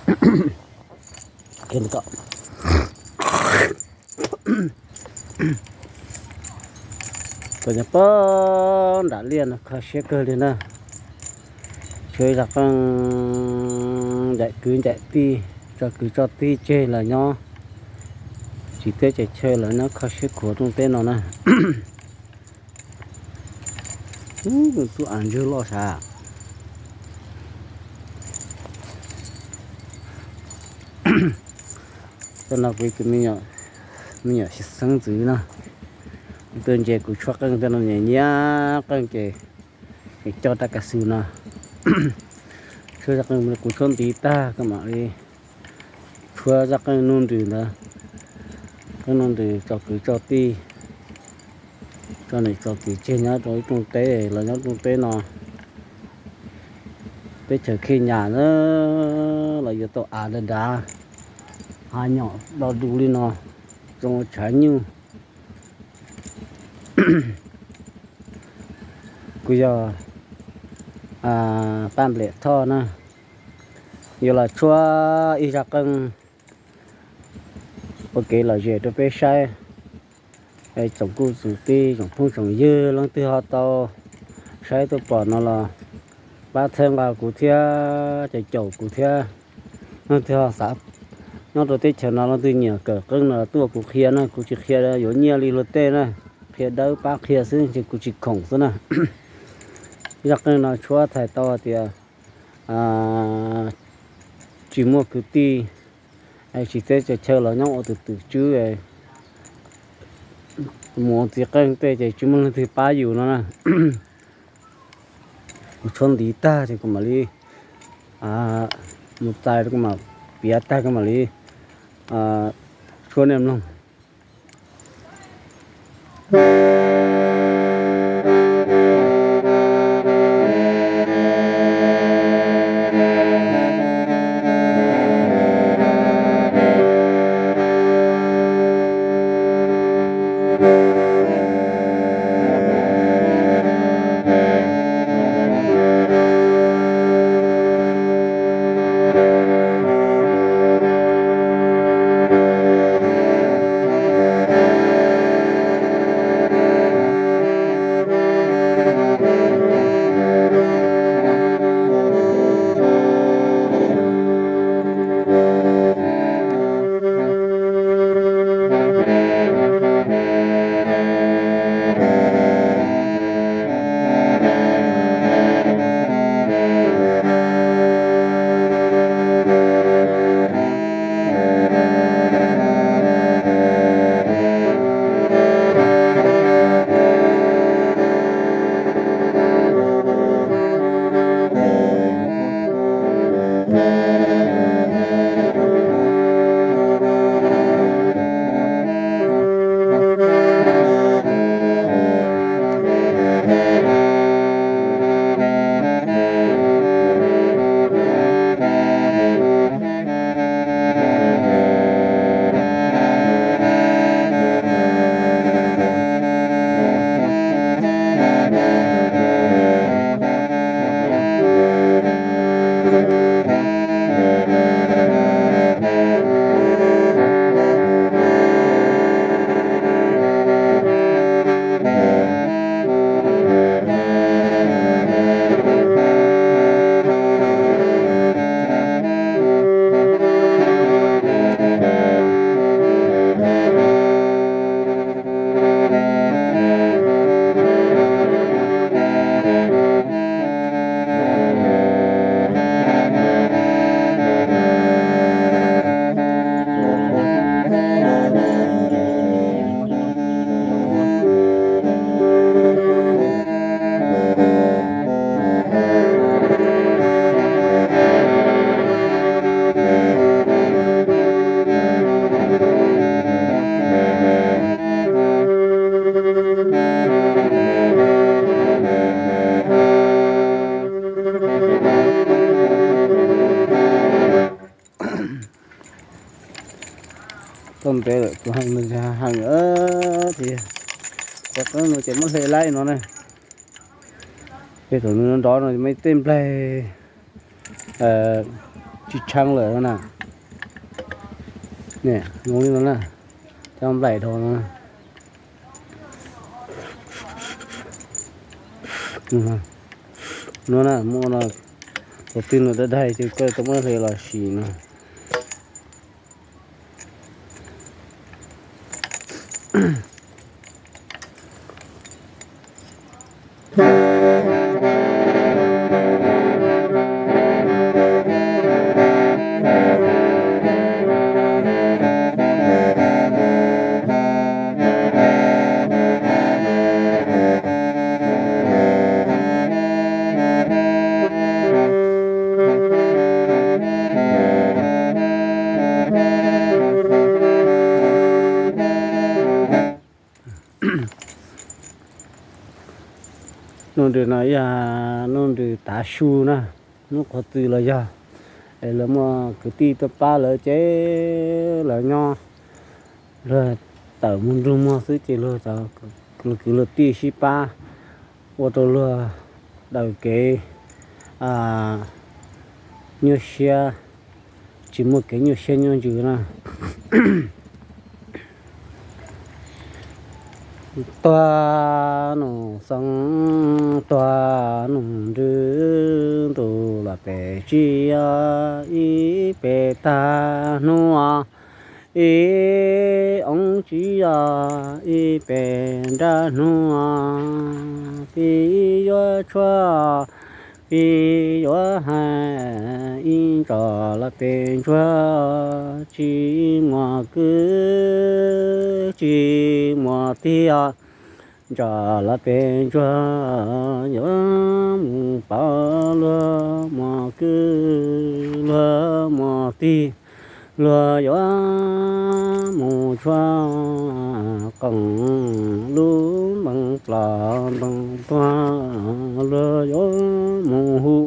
Tuaj nyob pog nram liaj no kho siab kawg li na. Tshuav zaj qeej ncaim kwv ncaim tij, tso kwv tso tij tseg los nyob tsis teb tsis chaw los nyob kho siab khuav rooj teb no na. Tub av ntswg loj sav. Tej no kuv tus me nyuam xeeb ntxwv no, tuaj ntsia kuv tshuab qeej tej no nyiam nyiam qeej ces coj rab kav xwm no tshuab zaj qeej, kuv tshuab ntiv tag koj mam li tshuab zaj qeej nuj nrws ntawd. Qeej nuj nrws tso kwv tso tij, tso niam tso txiv tseg nyob rau ib rooj teb los nyob rooj teb no. Teb chaws Khej Nyas na los yuav tau av dav dav, hav nyom do du li no, zoo tshav nyuj. Kuv yog Paj Npliam Thoj na, yuav los tshuab ib zaj qeej ua kev lom zem rau peb saib. Tsoom kwv tsoom tij tsoom phooj tsoom ywg leej twg ho tau saib tuaj pom no los pab txhawb nqa kuv thiab, caum caum kuv thiab. Leej twg ho xav nyob rau teb chaws no leej twg nyiam kawm qeej no tuaj kuv qhia na, kuv tsis qhia yuav nyiaj li luag tej na, qhia dawb pab qhia xwb ces kuv tsis khoom xwb na. Zaj qeej no tshuab txhais tau hais tias tsis muaj kwv tij, tsis teb tsis chaw los nyob ua tus twm tswb, mus ua txiv qeej tej ces tsis muaj leej twg pab yus no na. Kuv tshuab ntiv tag ces kuv mam li mus txais, kuv mam piav tag kuv mam li tshuab nej mloog. Tau ntev lawm tus heev no heev, tias qhov qeeb no ces muab hle laib no ne. Ces thaum nws nrov no muaj tej nplaig tsis tsis tshee lawm no na. Niam, zoo li no na, cov nplaim dhau no. No na, muaj no, thaum twg nws dai dai ces koj tau muab hle los sim no. Nuj nrws no yog nuj nrws tav su na, hnub qhua txws los yog es lawv muaj kwv tij tuaj pab lawv ces lawv nyob, luag tawm mus nrug muag xwb ces luag cov, luag kwv luag tij sib pab ua rau luag daws kev nyuaj siab, tsis muaj kev nyuaj siab nyuaj ntsws na. Tuag nus xoo, tuag nus nrws, ntuj los pes tsis yog ib pes tag hnub, ib oob tsis yog ib pes nrab hnub, pib yuav tshuab, pib yuav hais, ib ntsos los pes ntsuag tsis muaj kwv tsis muaj tij os. Ntsos los pes ntsuag yuav mus pom luag muaj kwv luag muaj tij, luag yuav mus tshuab qeej lub npoo plos npoo tuag, luag yuav mus hu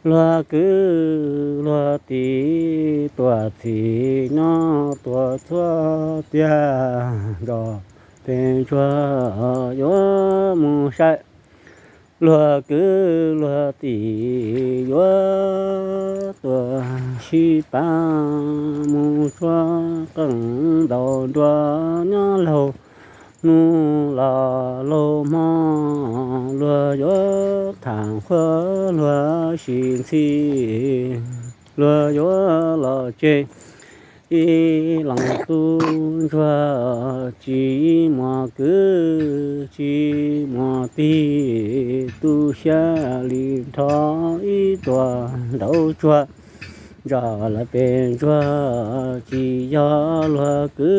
luag kwv luag tij tuaj txhim nyob tuaj txhua tiag. Ntsos pes ntsuag yuav mus saib luag kwv luag tij yuav tuaj sib pab mus tshuab qeej ntaus nruas nyob laug hnub los laug hmo, luag yuav tham qhuab luag sim ntxhi, luag yuav los tseg ib leeg tub ntsuag tsis muaj kwv tsis muaj tij, tu siab li nrho ib tuas nraud tsuag. Ntsos los pes ntsuag tsis yog luag kwv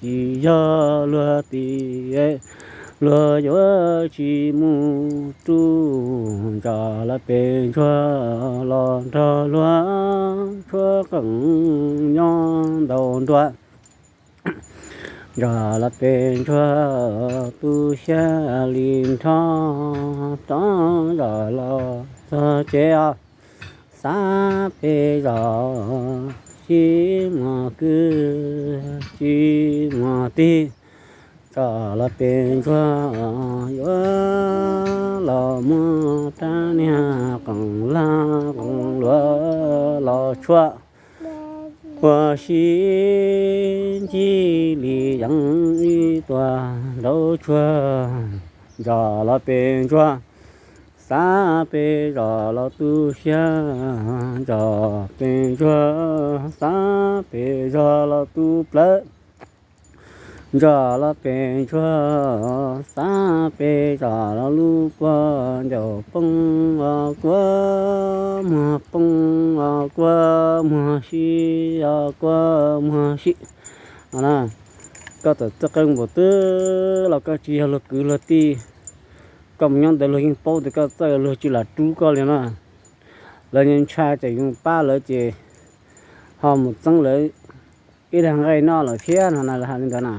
tsis yog luag tij, luag yuav tsis mus rub. Ntsos los pes ntsuag los nrog luag tshuab qeej nyob ntaus nruas. Ntsos los pes ntsuag tu siab li nrho, rov ntsos los txog tsev os. Xav pes zos tsis muaj kwv tsis muaj tij, ntsos los pes ntsuag yuav los muab rab niag qeej lag qeej luam los tshuab. Ua si ncig li yeeb ib tuas nraud tsuag, ntsos los pes ntsuag, xav pes zos los tu siab, ntsos pes ntsuag, xav pes zos los tu plawv. Ntsos los pes ntsuag, xav pes zos los lub puag ncauj poob os kuav muag, poob os kuav muag, sib os kuav muag sib. Koj txawm txawj qeej npaum twg los koj tsis yog luag kwv luag tij, koj mus nyob ntawd luag yeej paub tias koj txawj, luag tsis lam rub koj li na. Lawv nyob ntshai ces yus pab lawv ces ho mus txeeb lawv ib daig nqaij noj lawm thiab no na, lawv hais li ntawd na.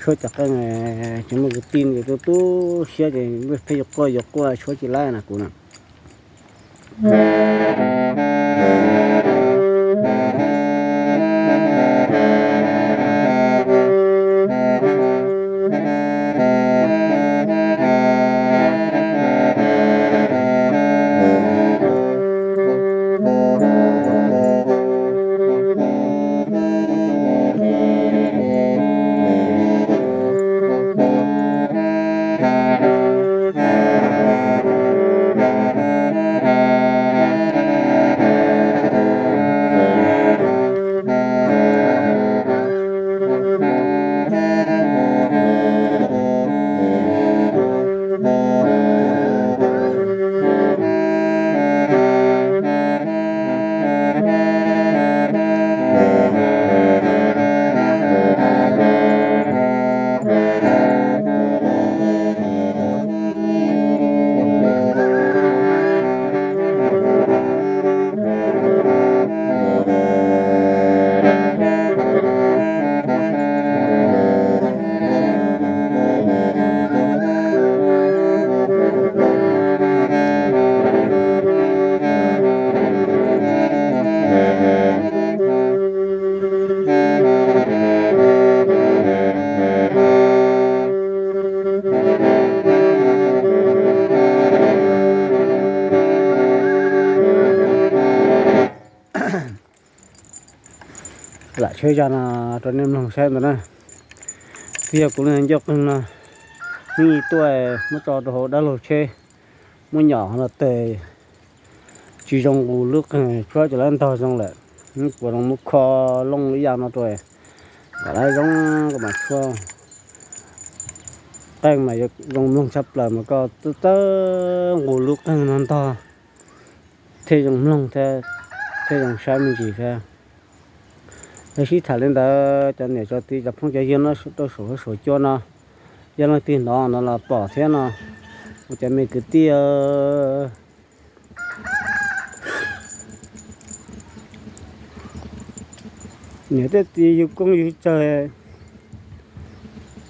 Tshuab cov qeej tsis muaj kwv tij, tu tu siab ces pheej yuav quaj yuav quaj tshuab tsis laib na kuv na. Lam tsheb zaj no rau nej mloog saib ntawd na. Twb yog kuv lub ncauj qeej no, hnub ib tuaj muab tso rau hauv dab laug tsheb, muab nyom los tes, tsis zoo nqus lub qeej tshuab ces lawv ntog zoo lawm. Kuv zoo muab kho looj ib yam no rau kom lawv zoo, kuv mam tshuab. Qeej mas yuav zoo mloog tshaj plaws mas koj txawj txawj nqus lub qeej no ntog thiaj zoo mloog thiab, thiaj zoo saib me ntsis thiab. Yog sib tham li ntawd cov niam cov txiv cov phooj cov ywg nyob rau saum huab saum cua no, yog leej twg hnov no los pom thiab no, ua cov me kwv tij niam thiab txiv yug koob yug tsawg,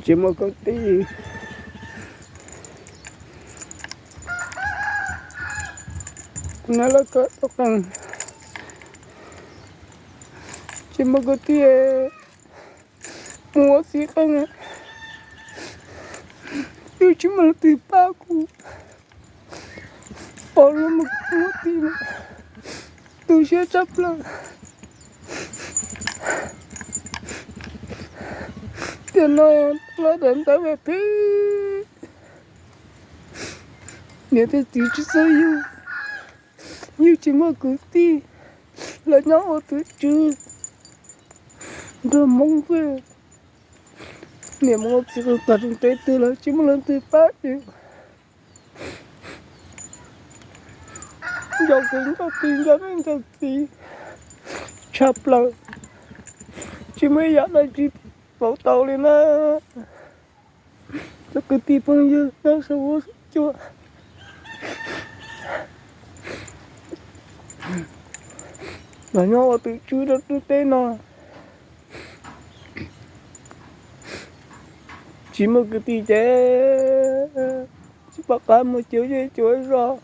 tsis muaj kwv tij, kuv nyob lawv kawm tau qeej, tsis muaj kwv tij mus ua txiv qeej, yeej tsis muaj leej twg pab kuv, pom luag mus ua txiv, tu siab tshaj plaws. Tiam no los daim ntawv phem, niam thiab txiv tsis txawj yug, yug tsis muaj kwv tij, los nyob ua tus tswv nrog Hmoob xwb. Niam mus ua txiv qeej tag rau teb twg los tsis muaj leej twg pab yug. Nco kwv nco tij nco niam nco txiv tshaj plaws, tsis muaj ib yam dab tsi pauv tau li na. Cov kwv tij phooj ywg nyob saum huab saum cua, los nyob ua tus tswv rau lub teb no, tsis muaj kwv tij ces tsis pom qab mus cuab zej cuab zos,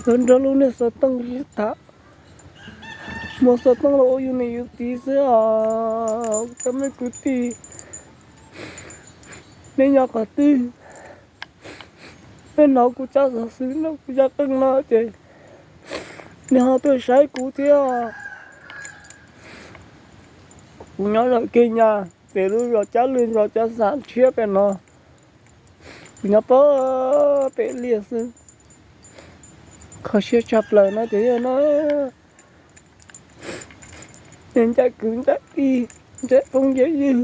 los nrog lub niag xov tooj sib tham, muaj xov tooj los ua yus niam yus txiv xwb os. Cov me kwv tij, nej nyob qhov twg, nej hnov kuv tsab xov xwm no, kuv zaj qeej no ces nej ho tuaj saib kuv thiab. Kuv nyob zos Kiag Nyas, pem lub zos Cab Lwg, zos Cab Xam Tshiab pem no. Kuv nyob pog pem liaj xwb. Kho siab tshaj plaws no ces yog no, nej ncaim kwv ncaim tij, ncaim phooj ncaim ywg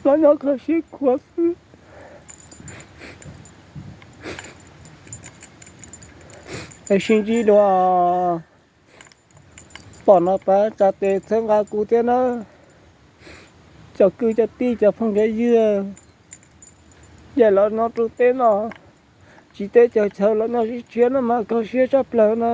los nyob kho siab khuav xwb. Es sib ntsib dua, pom no pab tsa tes txhawb nqa kuv thiab na. Cov kwv cov tij cov phooj cov ywg, ncaim los nyob rau teb no, tsis teb chaws chaw los nyob sib tshiab no mas kho siab tshaj plaws na.